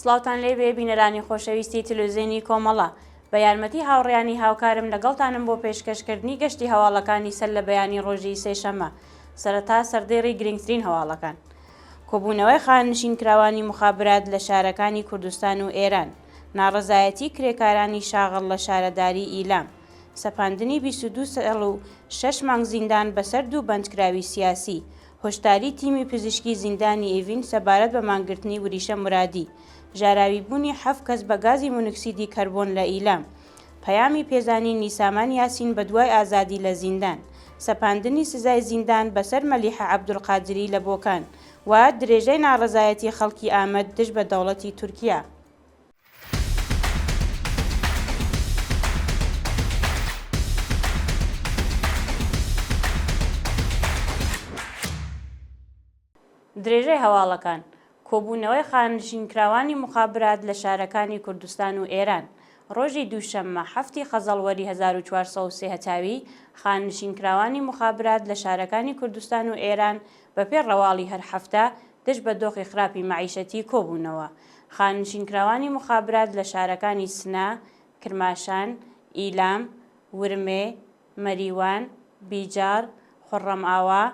سڵاوتان لێ بێ بینەرانی خۆشەویستی تلوزیۆنی کۆمەڵە. بە یارمەتی هاوڕێیانی هاوکارم لەگەڵتانم بۆ پێشکەشکردنی گەشتی هەواڵەکانی سەر لە بەیانی ڕۆژی سێشەممە. سەرەتا سەردێڕی گرنگترین هەواڵەکان. کۆبوونەوەی خانەنشینکراوانی موخابرات لە شارەکانی کوردستان و ئێران. ناڕەزایەتی کرێکارانی شاغڵ لە شارەداری ئیلام. سەپاندنی 22 ساڵ و شەش مانگ زیندان بەسەر دوو بەندکراوی سیاسی. هۆشداری تیمی پزیشکی زیندانی ئێڤین سەبارەت بە مانگرتنی وریشە مورادی. ژاراویبوونی حەفت کەس بە گازی مونوکسیدی کەربۆن لە ئیلام. پەیامی پێزانینی سامان یاسین بە دوای ئازادی لە زیندان. سەپاندنی سزای زیندان بەسەر مەلیحە عەبدولقادری لە بۆکان. و درێژەی ناڕەزایەتی خەڵکی ئامەد دژ بە دەوڵەتی تورکیا. درێژەی هەواڵەکان، کۆبوونەوەی خانەنشینکراوانی موخابرات لە شارەکانی کوردستان و ئێران ڕۆژی دووشەممە حەفتی خەزەڵوەری 1403 هەتاوی، خانەنشینکراوانی موخابرات لە شارەکانی کوردستان و ئێران بەپێی ڕەواڵی هەر هەفتە دژ بە دۆخی خراپی مەعیشەتی کۆبوونەوە. خانەنشینکراوانی موخابرات لە شارەکانی سنە، کرماشان، ئیلام، ورمێ، مەریوان، بیجاڕ، خوڕڕەمئاوا،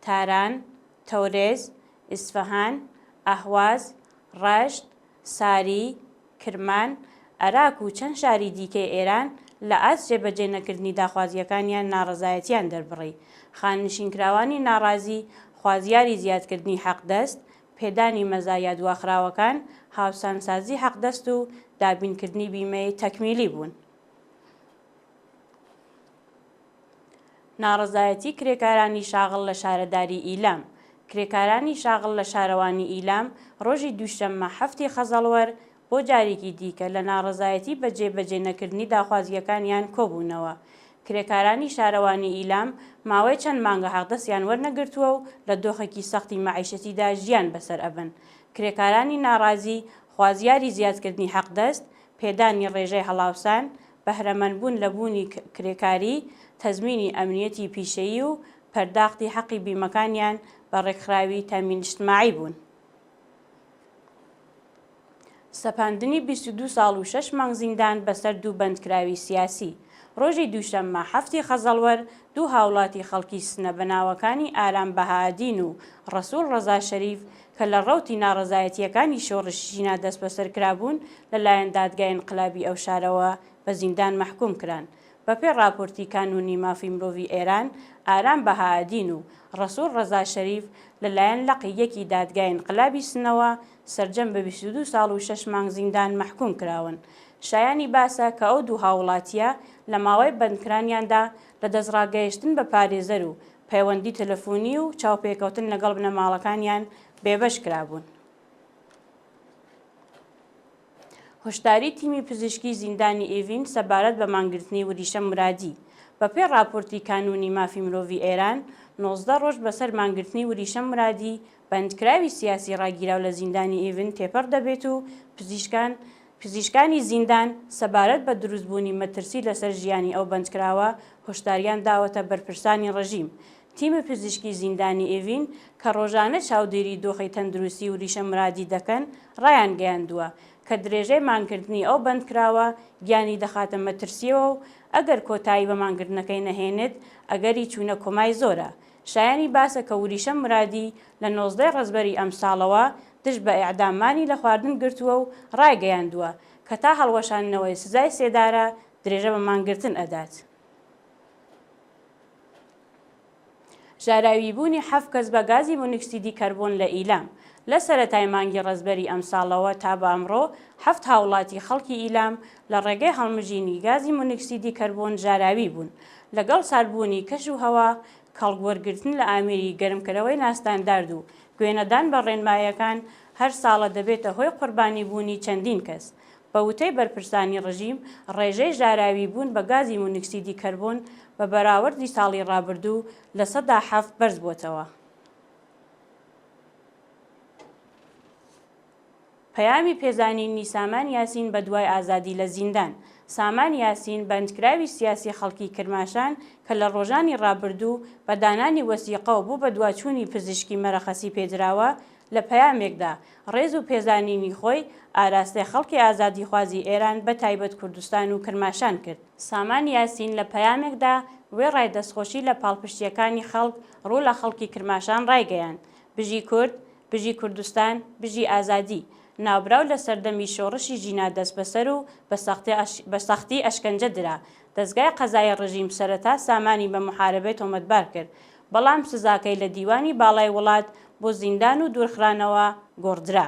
تاران، تەورێز، ئیسفەهان، ئەهواز، ڕەشت، ساری، کرمان، ئەراک و چەند شاری دیکەی ئێران لە ئاست جێبەجێ نەکردنی داخوازییەکانیان ناڕەزایەتییان دەربڕی. خانەنشینکراوانی ناڕازی خوازیاری زیادکردنی حەقدەست، پێدانی مەزایا دواخراوەکان، هاوسانسازی حەقدەست و دابینکردنی بیمەی تەکمیلی بوون. ناڕەزایەتی کرێکارانی شاغڵ لە شارەداری ئیلام کرێکارانی شاغڵ لە شارەوانی ئیلام ڕۆژی دووشەممە حەفتی خەزەڵوەر بۆ جارێکی دیکە لە ناڕەزایەتی بە جێبەجێ نەکردنی داخوازییەکانیان کۆبوونەوە. کرێکارانی شارەوانی ئیلام ماوەی چەند مانگە حەقدەستیان وەرنەگرتووە و لە دۆخێکی سەختی مەعیشەتیدا ژیان بەسەر ئەبەن. کرێکارانی ناڕازی خوازیاری زیادکردنی حەقدەست، پێدانی ڕێژەی هەڵاوسان، بەهرەمەندبوون لە بوونی کرێکاری، تەزمینی ئەمنیەتی پیشەیی و پەرداختی حەقی بیمەکانیان بە ڕێکخراوی تامین اجتماعی بوون. سەپاندنی 22 ساڵ و شەش مانگ زیندان بەسەر دوو بەندکراوی سیاسی ڕۆژی دووشەممە حەفتی خەزەڵوەر دوو هاوڵاتی خەڵکی سنە بە ناوەکانی ئارام بەهائەدین و ڕەسوڵ ڕەزا شەریف کە لە ڕەوتی ناڕەزایەتییەکانی شۆڕشی ژینا دەستبەسەر کرابوون، لە لایەن دادگای ئینقلابی ئەو شارەوە بە زیندان مەحکووم کران. بەپێی ڕاپۆرتی کانوونی مافی مرۆڤی ئێران، ئارام بەهائەدین و ڕەسووڵ ڕەزا شەریف لە لایەن لقی یەکی دادگای ئینقلابی سنەوە سەرجەم بە 22 ساڵ و شەش مانگ زیندان مەحکووم کراون. شایانی باسە کە ئەو دوو هاووڵاتییە لە ماوەی بەندکرانیاندا لە دەستڕاگەیشتن بە پارێزەر و پەیوەندی تەلەفونی و چاوپێکەوتن لەگەڵ بنەماڵەکانیان بێبەش کرابوون. هۆشداری تیمی پزیشکی زیندانی ئێڤین سەبارەت بە مانگرتنی وریشە مورادی بەپێی ڕاپۆرتی کانوونی مافی مرۆڤی ئێران، 19 ڕۆژ بەسەر مانگرتنی وریشە مورادی، بەندکراوی سیاسی ڕاگیراو لە زیندانی ئێڤین تێپەڕ دەبێت و پزیشکان پزیشکانی زیندان سەبارەت بە دروستبوونی مەترسی لەسەر ژیانی ئەو بەندکراوە هۆشداریان داوەتە بەرپرسانی ڕژیم. تیمی پزیشکی زیندانی ئێڤین کە ڕۆژانە چاودێری دۆخی تەندروستی وریشە مورادی دەکەن ڕایانگەیاندووە کە درێژەی مانگرتنی ئەو بەندکراوە گیانی دەخاتە مەترسییەوە و ئەگەر کۆتایی بە مانگرتنەکەی نەهێنێت ئەگەری چوونە کۆمای زۆرە. شایانی باسە کە وریشە مورادی لە 19 ی ڕەزبەری ئەمساڵەوە دژ بە ئێعدام مانی لە خواردن گرتووە و ڕایگەیاندووە کە تا هەڵوەشاندنەوەی سزای سێدارە درێژە بە مانگرتن ئەدات. ژاراویبوونی حەفت کەس بە گازی مونوکسیدی کەربۆن لە ئیلام لە سەرەتای مانگی ڕەزبەری ئەمساڵەوە تا بە ئەمڕۆ حەفت هاوڵاتی خەڵکی ئیلام لە ڕێگەی هەڵمژینی گازی مونوکسیدی کەربۆن ژاراوی بوون. لەگەڵ ساردبوونی کەش و هەوا، کەڵک وەرگرتن لە ئامێری گەرمکەرەوەی ناستاندارد و گوێنەدان بە ڕێنمایەکان هەر ساڵە دەبێتە هۆی قوربانی بوونی چەندین کەس. بە وتەی بەرپرسانی ڕژیم، ڕێژەی ژاراوی بوون بە گازی مونوکسیدی کەربۆن بە بەراوردی ساڵی ڕابردوو 7% بەرز بۆتەوە. پەیامی پێزانینی سامان یاسین بە دوای ئازادی لە زیندان سامان یاسین، بەندکراوی سیاسی خەڵکی کرماشان کە لە ڕۆژانی ڕابردوو بە دانانی وەسیقە و بۆ بەدواچوونی پزیشکی مەرەخەسی پێدراوە، لە پەیامێکدا ڕێز و پێزانینی خۆی ئاراستەی خەڵکی ئازادیخوازی ئێران بە تایبەت کوردستان و کرماشان کرد. سامان یاسین لە پەیامێکدا وێڕای دەستخۆشی لە پاڵپشتییەکانی خەڵک ڕوو لە خەڵکی کرماشان ڕایگەیاند، بژی کورد، بژی کوردستان، بژی ئازادی. ناوبراو لە سەردەمی شۆڕشی ژینا دەستبەسەر و بە سەختی ئەشکەنجە درا. دەزگای قەزایی ڕژیم سەرەتا سامانی بە موحاربەی تۆمەتبار کرد، بەڵام سزاکەی لە دیوانی باڵای وڵات بۆ زیندان و دوورخرانەوە گۆڕدرا.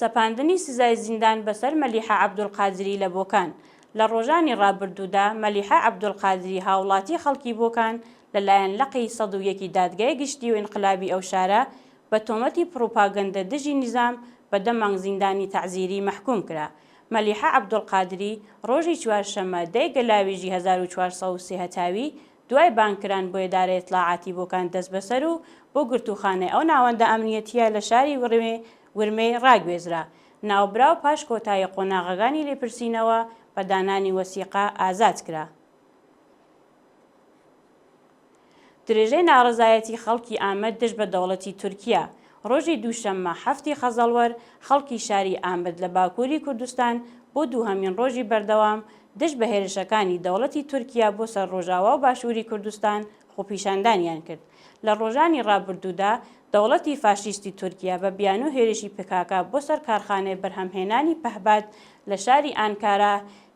سەپاندنی سزای زیندان بەسەر مەلیحە عەبدولقادری لە بۆکان لە ڕۆژانی ڕابردوودا مەلیحە عەبدولقادری هاوڵاتی خەڵکی بۆکان لەلایەن لقی 101 ی دادگای گشتی و ئینقلابی ئەو شارە بە تۆمەتی پڕوپاگەندە دژی نیزام بە دە مانگ زیندانی تەعزیری مەحکووم کرا. مەلیحە عەبدولقادری ڕۆژی چوارشەممە دە ی گەلاوێژی 1403 هەتاوی دوای بانگکران بۆ ئێدارەی ئیتڵاعاتی بۆکان دەستبەسەر و بۆ گرتووخانەی ئەو ناوەندە ئەمنیەتییە لە شاری ورمێ ڕاگوێزرا. ناوبراو پاش کۆتایی قۆناغەکانی لێپرسینەوە بە دانانی وەسیقە ئازاد کرا. درێژەی ناڕەزایەتی خەڵکی ئامەد دژ بە دەوڵەتی تورکیە ڕۆژی دووشەممە حەفتی خەزەڵوەر خەڵکی شاری ئامەد لە باکووری کوردستان بۆ دووهەمین ڕۆژی بەردەوام دژ بە هێرشەکانی دەوڵەتی تورکیا بۆ سەر ڕۆژاوا و باشووری کوردستان خۆپیشاندانیان کرد. لە ڕۆژانی ڕابردوودا دەوڵەتی فاشیستی تورکیا بە بیانوو هێرشی پکاکا بۆ سەر کارخانەی بەرهەمهێنانی پەهباد لە شاری ئانکارا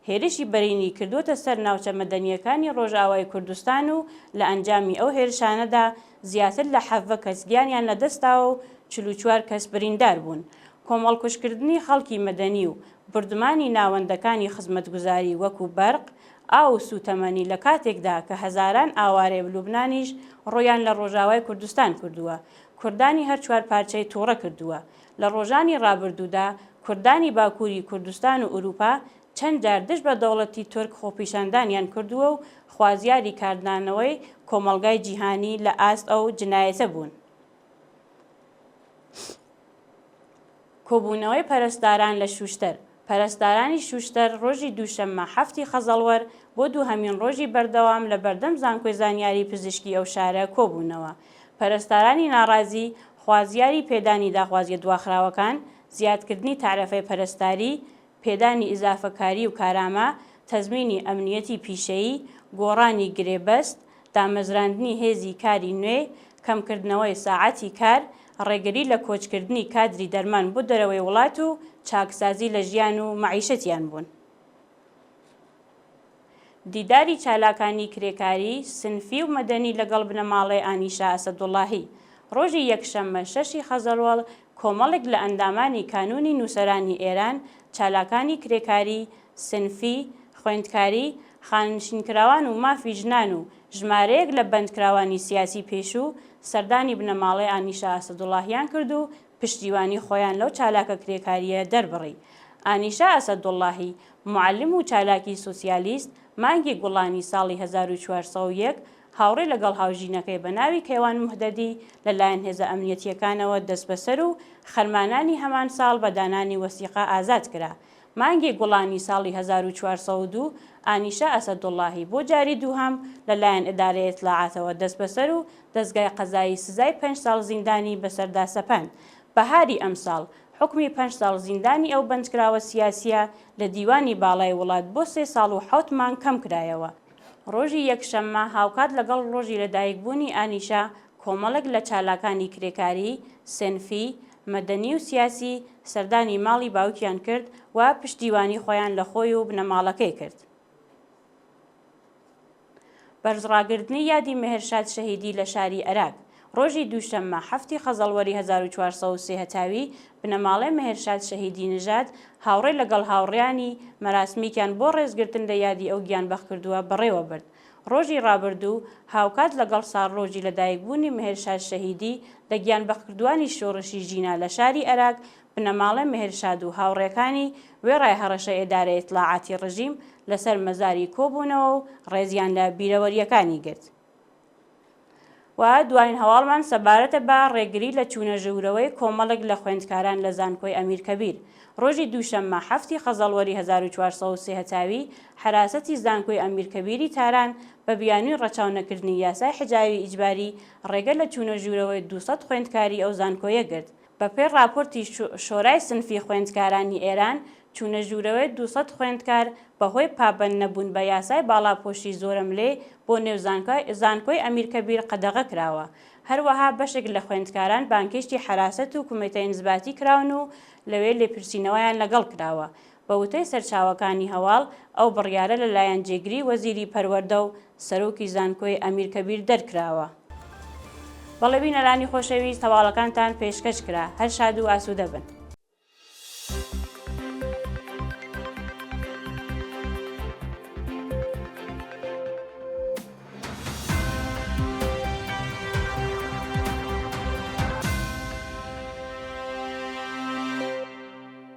هێرشی بەرینی کردووەتە سەر ناوچە مەدەنییەکانی ڕۆژئاوای کوردستان و لە ئەنجامی ئەو هێرشانەدا زیاتر لە 17 کەس گیانیان لەدەستداوە و 44 کەس بریندار بوون. کۆمەڵکوژکردنی خەڵکی مەدەنی و بوردمانی ناوەندەکانی خزمەتگوزاری وەکو بەرق، ئاو و سووتەمەنی لە کاتێکدا کە هەزاران ئاوارەی لوبنانیش ڕوویان لە ڕۆژاوای کوردستان کردووە، کوردانی هەر چوار پارچەی تووڕە کردووە. لە ڕۆژانی ڕابردوودا کوردانی باکووری کوردستان و ئورووپا چەند جار دژ بە دەوڵەتی تورک خۆپیشاندانیان کردووە و خوازیاری کاردانەوەی کۆمەڵگای جیهانی لە ئاست ئەو جنایەتە بوون. کۆبوونەوەی پەرستاران لە شوشتەر پەرستارانی شوشتەر ڕۆژی دووشەممە حەفتی خەزەڵوەر بۆ دووهەمین ڕۆژی بەردەوام لە بەردەم زانکۆی زانیاری پزیشکی ئەو شارە کۆبوونەوە. پەرستارانی ناڕازی خوازیاری پێدانی داخوازیە دواخراوەکان، زیادکردنی تەعرەفەی پەرستاری، پێدانی ئیزافەکاری و کارامە، تەزمینی ئەمنیەتی پیشەیی، گۆڕانی گرێبەست، دامەزراندنی هێزی کاری نوێ، کەمکردنەوەی ساعەتی کار، ڕێگری لە کۆچکردنی کادری دەرمان بۆ دەرەوەی وڵات و چاکسازی لە ژیان و مەعیشەتیان بوون. دیداری چالاکانی کرێکاری، سنفی و مەدەنی لەگەڵ بنەماڵەی ئانیشا ئەسەدوڵڵاهی. ڕۆژی یەکشەممە شەشی خەزەڵوەڵ کۆمەڵێک لە ئەندامانی کانوونی نووسەرانی ئێران، چالاکانی کرێکاری، سنفی، خوێندکاری، خانەنشینکراوان و مافی ژنان و ژمارەیەک لە بەندکراوانی سیاسی پێشوو سەردانی بنەماڵەی ئانیشا ئەسەدوڵڵاهیان کرد و پشتیوانی خۆیان لەو چالاکە کرێکارییە دەربڕی. ئانیشا ئەسەدوڵڵاهی، موعەلیم و چالاکی سۆسیالیست، مانگی گوڵانی ساڵی 1401 هاوڕێ لەگەڵ هاوژینەکەی بە ناوی کەیوان موهتەدی لەلایەن هێزە ئەمنیەتییەکانەوە دەستبەسەر و خەرمانانی هەمان ساڵ بە دانانی وەسیقە ئازاد کرا. مانگی گوڵانی ساڵی 1402 ئانیشا ئەسەدوڵڵاهی بۆ جاری دووهەم لەلایەن ئیدارەی ئیتلاعاتەوە دەستبەسەر و دەزگای قەزایی سزای پێنج ساڵ زیندانی بەسەردا سەپاند. بەهاری ئەمساڵ حوکمی پێنج ساڵ زیندانی ئەو بەندکراوە سیاسییە لە دیوانی باڵای وڵات بۆ سێ ساڵ و حەوت مانگ کەم کرایەوە. ڕۆژی یەکشەممە هاوکات لەگەڵ ڕۆژی لەدایکبوونی ئانیشا کۆمەڵێک لە چالاکانی کرێکاری، سێنفی، مەدەنی و سیاسی سەردانی ماڵی باوکیان کرد و پشتیوانی خۆیان لە خۆی و بنەماڵەکەی کرد. بەرزڕاگرتنی یادی مێهرشاد شەهیدی لە شاری ئەراک. ڕۆژی دووشەممە حەفتی خەزەڵوەری 1403 هەتاوی، بنەماڵەی مێهرشاد شەهیدی نژاد هاوڕێ لەگەڵ هاوڕێیانی، مەراسمیکیان بۆ ڕێزگرتن لە یادی ئەو گیانبەختکردووە بەڕێوە برد. ڕۆژی ڕابردوو، هاوکات لەگەڵ ساڵڕۆژی لەدایکبوونی مێهرشاد شەهیدی، لە گیانبەختکردووانی شۆڕشی ژینا لە شاری ئەراک، بنەماڵەی مێهرشاد و هاوڕێکانی، وێڕای هەڕەشەی ئێدارەی ئیتڵاعاتی ڕژیم، لەسەر مەزاری کۆبوونەوە و ڕێزیان لە بیرەوەرییەکانی گرت. و دواین هەواڵمان سەبارەتە بە ڕێگری لە چوونە ژوورەوەی کۆمەڵێک لە خوێندکاران لە زانکۆی ئەمیر کەبیر. ڕۆژی دووشەممە حەفتی خەزەڵوەری 1403 هەتاوی، حەراسەتی زانکۆی ئەمیر کەبیری تاران بە بیانووی ڕەچاو نەکردنی یاسای حجاوی ئیجباری ڕێگە لە چوونە ژوورەوەی 200 خوێندکاری ئەو زانکۆیە گرت. بە پێی ڕاپۆرتی شۆرای سنفی خوێندکارانی ئێران، چوونە ژوورەوەی 200 خوێندکار بە هۆی پابەند نەبوون بە یاسای باڵاپۆشی زۆرەملێ بۆ نێو زانکۆی ئەمیرکەبیر قەدەغە کراوە. هەروەها بەشێک لە خوێندکاران بانگهێشتی حەراسەت و کومێتە ئینزباتی کراون و لەوێ لێپرسینەوەیان لەگەڵ کراوە. بە وتەی سەرچاوەکانی هەواڵ، ئەو بڕیارە لە لایەن جێگری وەزیری پەروەردە و سەرۆکی زانکۆی ئەمیرکەبیر دەرکراوە. بەڵێ بینەرانی خۆشەویست هەواڵەکانتان پێشکەش کرا. هەر شاد و ئاسوودە بن.